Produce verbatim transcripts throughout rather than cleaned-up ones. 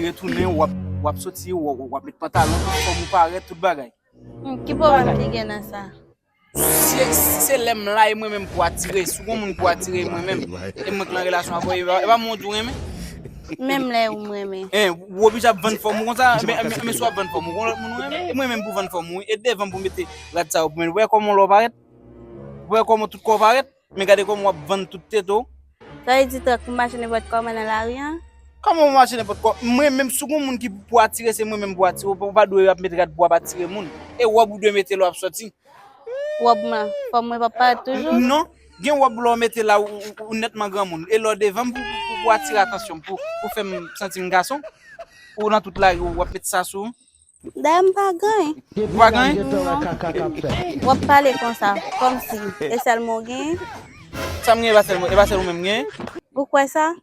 retounen, w ap, w ap soti, w ap, w ap met pantalon, tout fòm ou parèt, tout bagay. Hmm, ki pwoblèm ki gen nan sa? Si, si se lè m la, e mwen menm pou atire. Si w gon moun pou atire, e mwen menm. E mwen k nan relasyon avè w, e pa, e pa mwen ou renmen. Menm lè ou m renmen. Hein, ou oblije ap vann fòm ou konsa, men, men, men si w ap vann fòm ou, gon lòt moun ou renmen, e mwen menm pou vann fòm ou, wi. E devan m pou mete rad sa yo pou mwen. Ou wè kòman lè w parèt? Ou wè kòman tout kò w parèt? Men gade kòman w ap vann tout tete w. Sa vle di tankou m mache nenpòt kòman nan lari an? Kòman w mache nenpòt kò? Mwen menm, si w gon moun ki pou atire, se mwen menm pou atire. Ou pa dwe ap met rad pou w ap atire moun. E wòb ou dwe mete lè w ap sòti. Wòb mwen, fòm mwen p ap parèt toujou? Non. Gen wòb lè w mete la, ou, ou, ou nètman granmoun. E lè w devan m pou, pou, pou, pou atire atansyon m, pou, pou fè m santi m gason. Ou nan tout lari, w ap met sa sou ou. Dayè m pa gen. Ou pa gen? Non. W ap pale konsa, kòmsi e sèl mwen w gen. Sa m gen, e pa sèl mwen, e pa sèl ou menm gen. Ou kwè sa?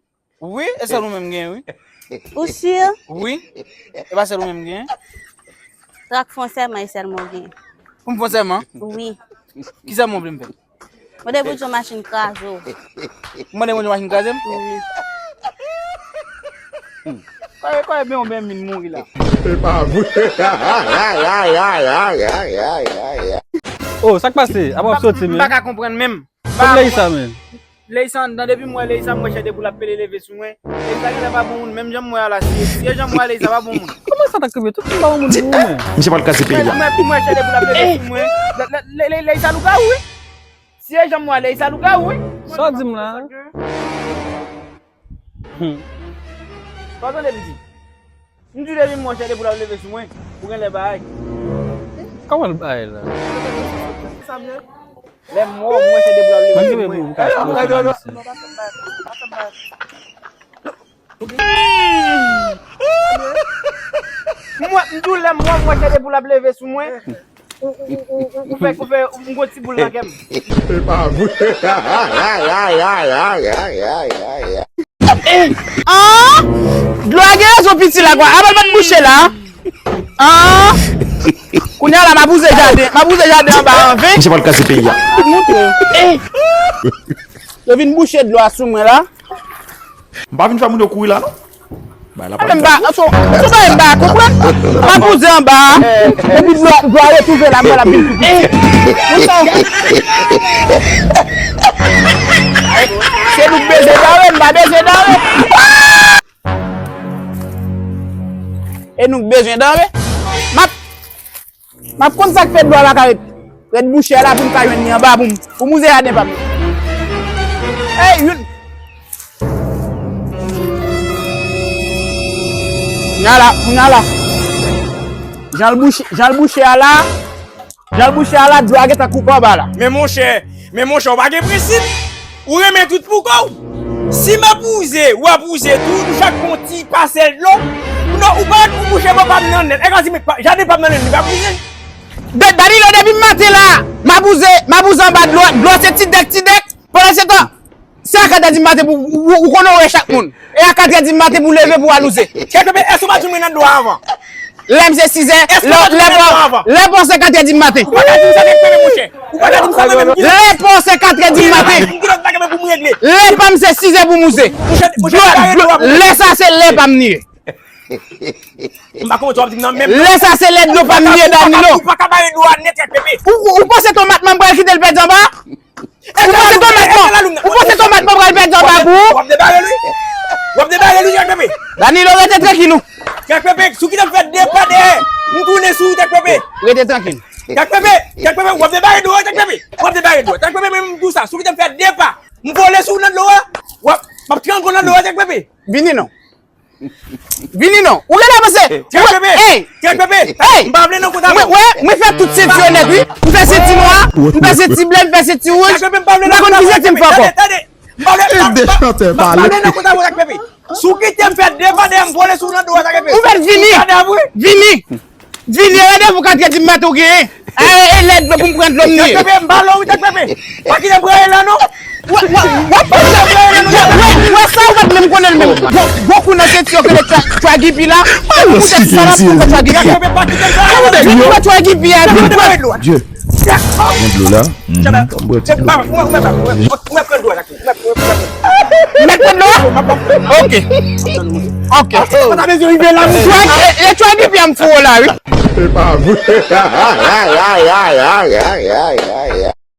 Wi, e sèl ou menm gen, wi. Ou si? Wi, e pa sèl ou menm gen. Trak fon sèman, e sèl mwen w gen. Pou m fon sèman? Wi. Ki sèman w vle m fè? Mwen te pou di yon machin kraze w. Ou mande mwen yon machin kraze m? Wi. Kòye, kòye, ben, ben, min mouri la. Se pa vre. Oh, sa k pase? Apa w ap soti, men? M pa ka konprann menm. Kòm Leisa, men. Leisa anndan, depi m wè Leisa, m wè chè de poul ap pele leve sou mwen. Leisa genlè pa bon moun, menm jan m wè a la, si, si e jan m wè a, Leisa pa bon moun. Kòman sa ta k rive? Tout moun pa bon moun pou ou, men. Misye pral kraze peyi a. M wè, m wè chè de poul ap leve sou mwen. Le, le, le, le, Leisa lougawou, wi. Si e jan m wè a, Leisa lougawou, wi. Sa w di m la? Hmm. Sa w tande m di? M di depi m wè chè de poul ap leve sou mwen, ou genlè bay. Kòman l bay la? Lè m wè w, m wè chè de poul ap leve sou mwen. M wè, m di w lè m wè w, m wè chè de poul ap leve sou mwen. Ou, ou, ou, ou, ou fè, ou fè, m gon ti boul nan kè m. Se pa vre. An! Dlo a gen rezon piti la, kwa. Apa l pa t bouche la? An! Kounye a la, m ap wouze jaden, m ap wouze jaden anba an ven. Misye pral kraze peyi a. Montre. Yo vin bouche dlo a sou mwen la. M pa vin fè moun yo kouri la, non. Bay la pa. Menm ba, sou, sou bay m ba, konprann? M ap wouze anba a. Epi dlo, dlo a retouve la, m wè l ap vin pi piti. Se nou k bezwen dare, m pa bezwen dare. E nou k bezwen dare. M ap M ap konn sa k fè dlo a pa ka ret, ret bouche a la pou m ka jwenn li anba pou m, pou m wouze jaden pa m. Ey, youn. Kounye a la, kounye a la. Jan l bouche, jan l bouche a la, jan l bouche a la, dlo a gentan koupe anba la. Men monchè, Men monchè, w pa gen prensip. Ou renmen tout pou kò w. Si m ap wouze, w ap wouze tou, nou chak pran yon ti pasèl dlo. Non, ou pa ou bouche bò pa m nan nèt. E ka di, men, pa- jaden pa m nan nèt, li pa wouze. Da- Danilo, depi maten la, m ap wouze, m ap wouze anba dlo, dlo se ti dèk, ti dèk. Pandan se tan, se a katrè di maten pou ou, ou, ou konnen w wè chak moun. E a katrè di maten pou leve pou al wouze. Kèk pepe, èske w pa di mwen nan dlo a avan? Lè m se sizè, lè, lè pa, lè pa se katrè di maten. Ou pa ka di m sa menm, monchè. Ou pa ka di m sa menm, monchè. Lè pa se katrè di maten. M gen lòt bagay pou m regle. Lè pa m se sizè pou m wouze. Monchè, monchè, dlo, dlo, lè sa se lè pa m li ye. M pa konprann sa w ap di m nan menm. Lè sa se lè dlo pa m li ye, Danilo. Ou pa ka bare dlo a nèt, kèk pepe. Ou, ou, ou panse tomat mwen pral kite l pèdi anba? Ou panse tomat mwen, ou panse tomat mwen pral pèdi anba pou ou? W ap debare l wi. W ap debare l wi, Jack Pepe. Danilo, rete trankil ou. Jack Pepe, si w kite m fè de pa dèyè, m tounen sou ou, Jack Pepe. Rete trankil. Jack Pepe, Jack Pepe, w ap debare dlo a, Jack Pepe. W ap debare dlo a. Jack Pepe, men m di w sa, si w kite m fè de pa, m vole sou ou nan dlo a. W ap, m ap trangle w nan dlo a, Jack Pepe. Vini non. Vini non. Ou genlè panse. Trè pepe. Ey. Trè pepe. Ey. M pa vle nan kont avè w. Mwen, mwen fè tout senti yo nèt wi. M fè senti nwa, m fè senti ble, m fè senti wouj. Trè pepe, m pa vle nan kont avè w. M pa konn ki senti m fè ankò. Tande, tande. M pa vle, m pa vle nan kont avè w, Trè pepe. Si w kite m fè de pa dèyè, m vole sou w nan dlo a, Trè pepe. Ou mèt vini. Vini. Vini, randevou katrè di maten ou genyen. E, e, lè dlo pou m pran dlo m li ye. Jack Pepe, m pale w wi, Jack Pepe. Pa kite m pran elan non. W, w, w ap pale w, w, w, sa ou pa t menm konnen l menm. Gwo, gwo kou nan senti yo kele twa, twa gipi la. Ou tèt salòp pou twa gipi a. Jack Pepe, pa kite m pran elan non. Gwo kou nan twa gipi a. Vin pran dlo a. Pran dlo la. Jack Pepe, ou mèt pran dlo a, Jack Pepe. Ou mèt pran dlo a. Mèt pran dlo a? Ok. Ok. Mwen ta bezwen rive la, mwen. Try, e, e try depi a m foure la, wi. Se pa vre.